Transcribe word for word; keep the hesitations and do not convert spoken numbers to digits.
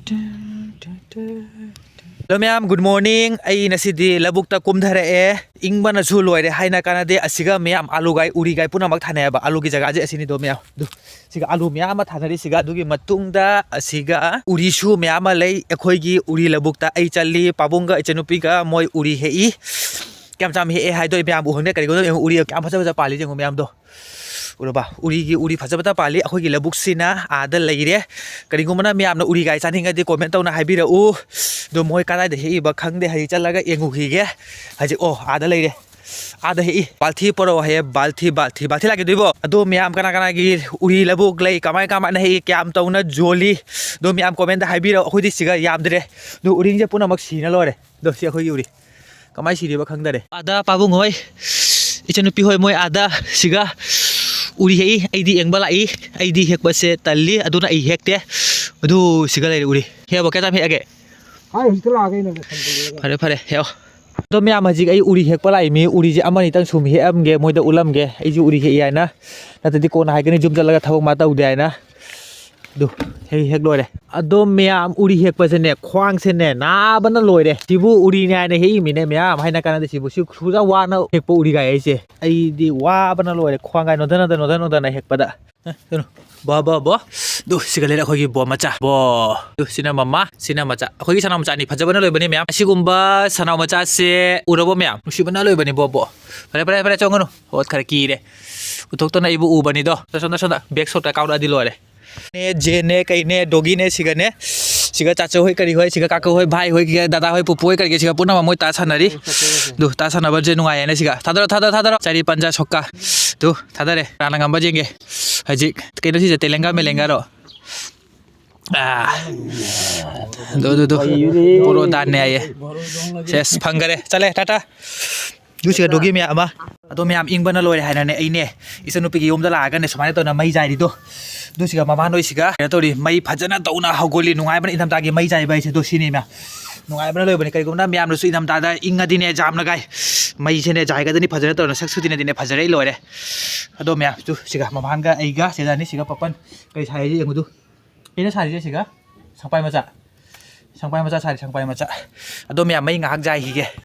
Hello ꯃꯌꯥꯝ, good morning. ꯑꯩ ꯉꯁꯤꯗꯤ ꯂꯧꯕꯨꯛꯇ ꯀꯨꯝꯊꯔꯛꯑꯦ꯫ ꯏꯪꯕꯅꯁꯨ ꯂꯣꯏꯔꯦ ꯍꯥꯏꯅ ꯀꯥꯟꯅꯗꯦ꯫ ꯑꯁꯤꯒ ꯃꯌꯥꯝ ꯑꯥꯂꯨꯒꯥꯏ ꯎꯔꯤꯒꯥꯏ ꯄꯨꯝꯅꯃꯛ ꯊꯥꯅꯩꯑꯕ꯫ ꯑꯥꯂꯨꯒꯤ ꯖꯒꯥꯁꯦ ꯑꯁꯤꯅꯤꯗꯣ ꯃꯌꯥꯝ꯫ ꯑꯗꯨ ꯁꯤꯒ ꯑꯥꯂꯨ ꯃꯌꯥꯝ ꯑꯃ ꯊꯥꯅꯔꯤ꯫ ꯁꯤꯒ ꯑꯗꯨꯒꯤ ꯃꯇꯨꯡꯗ ꯑꯁꯤꯒ ꯎꯔꯤꯁꯨ ꯃꯌꯥꯝ ꯑꯃ ꯂꯩ꯫ ꯑꯩꯈꯣꯏꯒꯤ ꯎꯔꯤ ꯂꯧꯕꯨꯛꯇ ꯑꯩ ꯆꯠꯂꯤ, ꯄꯥꯕꯨꯡꯒ ꯏꯆꯟꯅꯨꯄꯤꯒ ꯃꯣꯏ ꯎꯔꯤ ꯍꯦꯛꯏ꯫ ꯀꯌꯥꯝ ꯆꯥꯝ ꯍꯦꯛꯑꯦ ꯍꯥꯏꯗꯣ ꯑꯩ ꯃꯌꯥꯝ ꯎꯍꯟꯒꯦ꯫ ꯀꯔꯤꯒꯨꯝꯕ ꯌꯦꯡꯉꯨ, ꯎꯔꯤ ꯀꯌꯥꯝ ꯐꯖ ꯐꯖ ꯄꯥꯜꯂꯤ ꯌꯦꯡꯉꯨ ꯃꯌꯥꯝꯗꯣ꯫ ꯎꯔꯕ? ꯎꯔꯤꯒꯤ ꯎꯔꯤ ꯐꯖ ꯐꯖ ꯄꯥꯜꯂꯤ꯫ ꯑꯩꯈꯣꯏꯒꯤ ꯂꯧꯕꯨꯛꯁꯤꯅ ꯑꯥꯗ ꯂꯩꯔꯦ꯫ ꯀꯔꯤꯒꯨꯝꯕꯅ ꯃꯌꯥꯝꯅ ꯎꯔꯤꯒꯥꯏ ꯆꯥꯅꯤꯡꯉꯗꯤ comment ꯇꯧꯅ ꯍꯥꯏꯕꯤꯔꯛꯎ꯫ ꯑꯗꯣ ꯃꯣꯏ ꯀꯗꯥꯏꯗ ꯍꯦꯛꯏꯕ ꯈꯪꯗꯦ꯫ ꯍꯧꯖꯤꯛ ꯆꯠꯂꯒ ꯌꯦꯡꯉꯨꯈꯤꯒꯦ꯫ ꯍꯧꯖꯤꯛ, ꯑꯣ, ꯑꯥꯗ ꯂꯩꯔꯦ꯫ ꯑꯥꯗ ꯍꯦꯛꯏ꯫ ꯕꯥꯜꯊꯤ ꯄꯣꯔꯛꯑꯣ ꯍꯥꯏꯌꯦ꯫ ꯕꯥꯜꯊꯤ, ꯕꯥꯜꯊꯤ, ꯕꯥꯜꯊꯤ ꯂꯥꯛꯀꯗꯣꯏꯕꯣ? ꯑꯗꯣ ꯃꯌꯥꯝ ꯀꯅꯥ ꯀꯅꯥꯒꯤ ꯎꯔꯤ ꯂꯧꯕꯨꯛ ꯂꯩ? ꯀꯃꯥꯏ ꯀꯃꯥꯏꯅ ꯍꯦꯛꯏ? ꯀꯌꯥꯝ ꯇꯧꯅ ꯌꯣꯜꯂꯤ? ꯑꯗꯣ ꯃꯌꯥꯝ comment ꯍꯥꯏꯕꯤꯔꯛꯑꯣ꯫ ꯑꯩꯈꯣꯏꯗꯤ ꯁꯤꯒ ꯌꯥꯝꯗ꯭ꯔꯦ꯫ ꯑꯗꯣ ꯎꯔꯤꯁꯦ ꯄꯨꯝꯅꯃꯛ ꯁꯤꯅ ꯂꯣꯏꯔꯦ꯫ ꯑꯗꯣ ꯁꯤ ꯑꯩꯈꯣꯏꯒꯤ ꯎꯔꯤ꯫ ꯀꯃꯥꯏ ꯁꯤꯔꯤꯕ ꯈꯪꯗꯔꯦ꯫ ꯑꯥꯗ ꯄꯥꯕꯨꯡ ꯍꯣꯏ, ꯏꯆꯟꯅꯨꯄꯤ ꯍꯣꯏ ꯃꯣꯏ ꯑꯥꯗ ꯁꯤꯒ ꯎꯔꯤ ꯍꯦꯛꯏ꯫ ꯑꯩꯗꯤ ꯌꯦꯡꯕ ꯂꯥꯛꯏ꯫ ꯑꯩꯗꯤ ꯍꯦꯛꯄꯁꯦ ꯇꯜꯂꯤ, ꯑꯗꯨꯅ ꯑꯩ ꯍꯦꯛꯇꯦ꯫ ꯑꯗꯨ ꯁꯤꯒ ꯂꯩꯔꯦ ꯎꯔꯤ꯫ ꯍꯦꯛꯑꯕꯣ? ꯀꯌꯥꯝ ꯍꯦꯛꯑꯒꯦ? ꯍꯥꯏ, ꯍꯧꯖꯤꯛꯇ ꯂꯥꯛꯑꯒꯦ ꯑꯩꯅ ꯂꯣꯏꯁꯟꯕꯤꯔꯒ꯫ ꯐꯔꯦ, ꯐꯔꯦ, ꯍꯦꯛꯑꯣ꯫ ꯑꯗꯣ ꯃꯌꯥꯝ, ꯍꯧꯖꯤꯛ ꯑꯩ ꯎꯔꯤ ꯍꯦꯛꯄ ꯂꯥꯛꯏ꯫ ꯃꯤ ꯎꯔꯤꯁꯦ ꯑꯃꯅꯤꯇꯪ ꯁꯨꯝ ꯍꯦꯛꯑꯝꯒꯦ, ꯃꯣꯏꯗ ꯎꯠꯂꯝꯒꯦ꯫ ꯑꯩꯁꯨ ꯎꯔꯤ ꯍꯦꯛꯏ ꯍꯥꯏꯅ, ꯅꯠꯇ꯭ꯔꯗꯤ ꯀꯣꯟꯅ ꯍꯥꯏꯒꯅꯤ ꯌꯨꯝ ꯆꯠꯂꯒ ꯊꯕꯛ ꯃꯥ ꯇꯧꯗꯦ ꯍꯥꯏꯅ꯫ ꯑꯗꯨ ꯍꯦꯛ, ꯍꯦꯛ ꯂꯣꯏꯔꯦ꯫ ꯑꯗꯣ ꯃꯌꯥꯝ, ꯎꯔꯤ ꯍꯦꯛꯄꯁꯦꯅꯦ, ꯈ꯭ꯋꯥꯡꯁꯦꯅꯦ ꯅꯥꯕꯅ ꯂꯣꯏꯔꯦ꯫ ꯁꯤꯕꯨ ꯎꯔꯤꯅꯦ ꯍꯥꯏꯅ ꯍꯦꯛꯏꯃꯤꯅꯦ ꯃꯌꯥꯝ, ꯍꯥꯏꯅ ꯀꯥꯟꯅꯗꯦ꯫ ꯁꯤꯕꯨ ꯁꯤ ꯁꯨꯖꯥ ꯋꯥꯅ ꯍꯦꯛꯄ ꯎꯔꯤꯒꯥꯏ ꯑꯩꯁꯦ꯫ ꯑꯩꯗꯤ ꯋꯥꯕꯅ ꯂꯣꯏꯔꯦ, ꯈ꯭ꯋꯥꯡꯒꯥꯏ ꯅꯣꯟꯊ ꯅꯣꯟꯊ ꯅꯣꯟꯊ ꯅꯣꯟꯊꯅ ꯍꯦꯛꯄꯗ꯫ ꯑ, ꯀꯩꯅꯣ, ꯕꯣ, ꯕꯣ, ꯕꯣ꯫ ꯑꯗꯨ ꯁꯤꯒ ꯂꯩꯔꯦ ꯑꯩꯈꯣꯏꯒꯤ ꯕꯣ ꯃꯆꯥ꯫ ꯕꯣ꯫ ꯑꯗꯨ ꯁꯤꯅ ꯃꯃꯥ, ꯁꯤꯅ ꯃꯆꯥ꯫ ꯑꯩꯈꯣꯏꯒꯤ ꯁꯅꯥꯎ ꯃꯆꯥ ꯑꯅꯤ ꯐꯖꯕꯅ ꯂꯣꯏꯕꯅꯤ ꯃꯌꯥꯝ꯫ ꯑꯁꯤꯒꯨꯝꯕ ꯁꯅꯥꯎ ꯃꯆꯥꯁꯦ ꯎꯔꯕꯣ ꯃꯌꯥꯝ? ꯅꯨꯡꯁꯤꯕꯅ ꯂꯣꯏꯕꯅꯤ ꯕꯣ, ꯕꯣ꯫ ꯐꯔꯦ, ꯐꯔꯦ, ꯐꯔꯦ, ꯆꯪꯒꯅꯨ꯫ ꯍꯣꯠ, ꯈꯔ ꯀꯤꯔꯦ꯫ ꯎꯊꯣꯛꯇꯅ ꯑꯩꯕꯨ ꯎꯕꯅꯤꯗꯣ꯫ ꯁꯣꯝꯗ, ꯁꯣꯝꯗ꯫ Back shot ꯀꯥꯎꯔꯛꯑꯗꯤ ꯂꯣꯏꯔꯦ꯫ ꯅꯦ, ꯖꯦꯅꯦ, ꯀꯩꯅꯦ, ꯗꯣꯒꯤꯅꯦ, ꯁꯤꯒꯅꯦ, ꯁꯤꯒ ꯆꯥꯆꯧ ꯍꯣꯏ, ꯀꯔꯤ ꯍꯣꯏ, ꯁꯤꯒ ꯀꯥꯀꯧ ꯍꯣꯏ, ꯚꯥꯏ ꯍꯣꯏ, ꯁꯤꯒ ꯗꯥꯗꯥ ꯍꯣꯏ, ꯄꯨꯄꯨ ꯍꯣꯏ, ꯀꯔꯤꯒ, ꯁꯤꯒ ꯄꯨꯝꯅꯃꯛ ꯃꯣꯏ ꯇꯥ ꯁꯥꯟꯅꯔꯤ꯫ ꯑꯗꯨ ꯇꯥ ꯁꯥꯟꯅꯕꯁꯦ ꯅꯨꯡꯉꯥꯏꯌꯦꯅ ꯁꯤꯒ꯫ ꯊꯥꯗꯔꯣ, ꯊꯥꯗꯔꯣ, ꯊꯥꯗꯔꯣ꯫ ꯆꯥꯔꯤ ꯄꯟꯖꯥ ꯁꯣꯛꯀꯥ꯫ ꯑꯗꯨ ꯊꯥꯗꯔꯦ꯫ ꯀꯅꯥꯅ ꯉꯝꯕ ꯌꯦꯡꯒꯦ꯫ ꯍꯧꯖꯤꯛ ꯀꯩꯅꯣ ꯁꯤꯁꯦ, ꯇꯦꯂꯦꯡꯒꯥ ꯃꯦꯂꯦꯡꯒꯥꯔꯣ? ꯑꯥ꯫ ꯑꯗꯨ, ꯑꯗꯨ, ꯑꯗꯨ꯫ ꯄꯣꯔꯣ ꯗꯥꯟꯅꯦ ꯍꯥꯏꯌꯦ꯫ ꯁꯦꯁ, ꯐꯪꯈꯔꯦ꯫ ꯆꯠꯂꯦ, ꯇꯥꯇꯥ꯫ ꯑꯗꯨ ꯁꯤꯒ ꯗꯣꯒꯤ ꯃꯌꯥꯝ ꯑꯃ꯫ ꯑꯗꯣ ꯃꯌꯥꯝ ꯏꯪꯕꯅ ꯂꯣꯏꯔꯦ ꯍꯥꯏꯅꯅꯦ, ꯑꯩꯅꯦ ꯏꯆꯟꯅꯨꯄꯤꯒꯤ ꯌꯨꯝꯗ ꯂꯥꯛꯑꯒꯅꯦ ꯁꯨꯃꯥꯏꯅ ꯇꯧꯅ ꯃꯩ ꯆꯥꯏꯔꯤꯗꯣ꯫ ꯑꯗꯨ ꯁꯤꯒ ꯃꯃꯥ ꯅꯣꯏ ꯁꯤꯒ ꯀꯩꯅꯣ ꯇꯧꯔꯤ, ꯃꯩ ꯐꯖꯅ ꯇꯧꯅ ꯍꯧꯒꯠꯂꯤ꯫ ꯅꯨꯡꯉꯥꯏꯕꯅ ꯏꯪꯊꯝꯊꯥꯒꯤ ꯃꯩ ꯆꯥꯏꯕ ꯍꯥꯏꯁꯦ꯫ ꯑꯗꯣ ꯁꯤꯅꯤ ꯃꯌꯥꯝ꯫ ꯅꯨꯡꯉꯥꯏꯕꯅ ꯂꯣꯏꯕꯅꯤ꯫ ꯀꯩꯒꯨꯝꯕꯅ ꯃꯌꯥꯝꯅꯁꯨ ꯏꯪꯊꯝꯊꯥꯗ ꯏꯪꯉꯗꯤꯅꯦ, ꯖꯥꯝꯅꯒꯥꯏ ꯃꯩꯁꯦꯅꯦ ꯖꯥꯏꯒꯗꯅꯤ ꯐꯖꯅ ꯇꯧꯅ ꯁꯛ ꯁꯨꯗꯤꯅꯗꯤꯅꯦ ꯐꯖꯔꯦ ꯂꯣꯏꯔꯦ꯫ ꯑꯗꯣ ꯃꯌꯥꯝ, ꯇꯨ ꯁꯤꯒ ꯃꯃꯥꯟꯒ ꯑꯩꯒ ꯁꯤꯗꯅꯤ꯫ ꯁꯤꯒ ꯄꯄꯟ ꯀꯔꯤ ꯁꯥꯏ ꯍꯥꯏꯁꯦ ꯌꯦꯡꯉꯨꯗꯨ꯫ ꯑꯩꯅ ꯁꯥꯔꯤꯁꯦ ꯁꯤꯒ ꯁꯪꯄꯥꯏ ꯃꯆꯥ, ꯁꯪꯄꯥꯏ ꯃꯆꯥ ꯁꯥꯔꯤ, ꯁꯪꯄꯥꯏ ꯃꯆꯥ꯫ ꯑꯗꯣ ꯃꯌꯥꯝ, ꯃꯩ ꯉꯥꯏꯍꯥꯛ ꯌꯥꯏꯈꯤꯒꯦ꯫